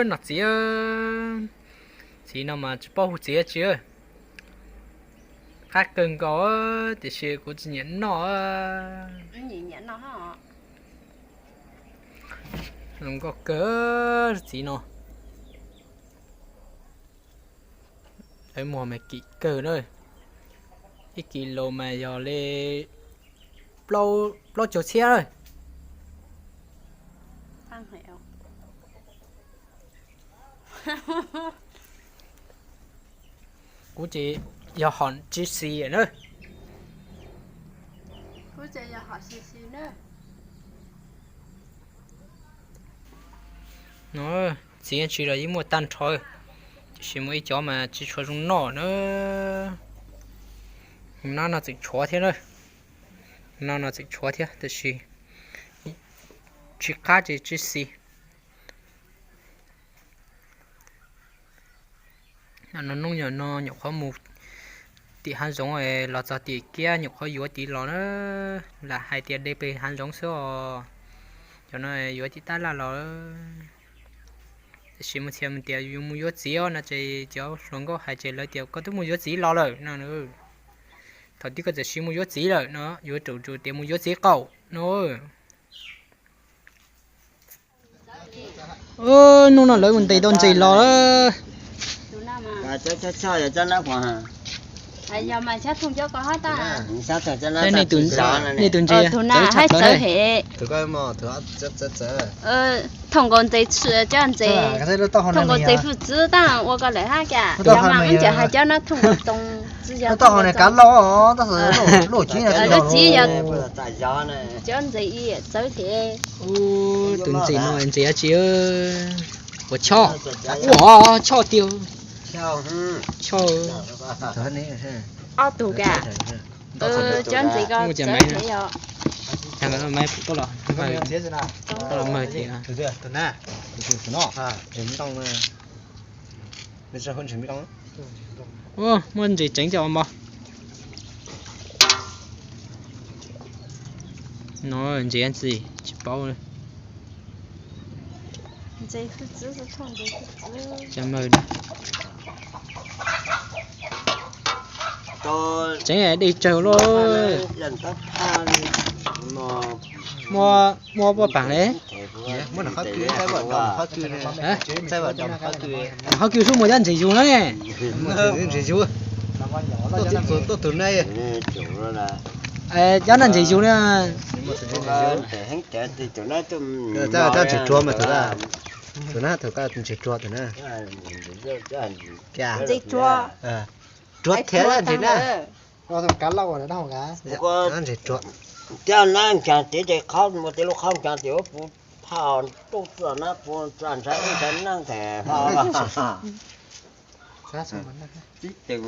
Noj txiv, txiv no mas tsis paub hu txiv tsi. Qab kawg nkaus, tiam sis kuv tsis nyiam noj. Zoo nkauj kawg txiv no. Lawv muag mas kim kawg na. Ib kis los mas yog li plaub caug txhiab na. Kuv ces yog hom tsis xis na. Txiv tsis los yeej muaj tag nrho, tiam sis muaj ib cov mas tsis tshua zoo noj na. No no tseem tshuav thiab na. No no tseem tshuav thiab tiam sis tsis qab ces tsis xis. No hnub no nyuam qhuav mus tim hav zoov los txog tim kiab nyuam qhuav yuav tid los na. Lam hais tias de pem hav zoov xwb os. Cov no yuav tim tab laj los. Tiam sis mus txhia mus tias yus mus yuav txiv os no ces cov hluas nkauj hais ces lawv tias koj twb mus yuav txiv los lawm no. Thaum twg koj txawm siv mus yuav txiv lawm no, yuav tsum tsum tias mus yuav txiv qaum no. Hnub no lawv mus ntes tau ntses los. Nej tus ntses txawv hev. Thoom nkaus ntses, cov ntses, thoom nkaus ntses fwj txwv tag ua ko lawm hab cas. Yog mas ib ncaws hais cov no thoom nkaus too txwv yog, lub txiv yog cov ntses txawv hev. Tus ntses no ntses dab tsi? Ua choj, ua choj tiag. Choj. Ob tug ka. Cov ntses ko txawv hev yog. Ua, muaj ntses tseev cov mog. No ntses ntxim tsis paub. Tseev dej tsawg lauj. Muab, muab paj paam le. Qhov kws sub muaj cov ntses yug na. Tuaj tus na. Cov no ntses yug na. Cov ntses ruag mas, tus na, tus ka ntses ruag tus na. Ntses ruag. Ruag thiab ntses na. Ntses ruag. Cov na nkaag tes ces qhov muaj tej lub qhov nkaag tes puv phaj rooj txaj na, puv txaj ntshav ntshai neeg tes.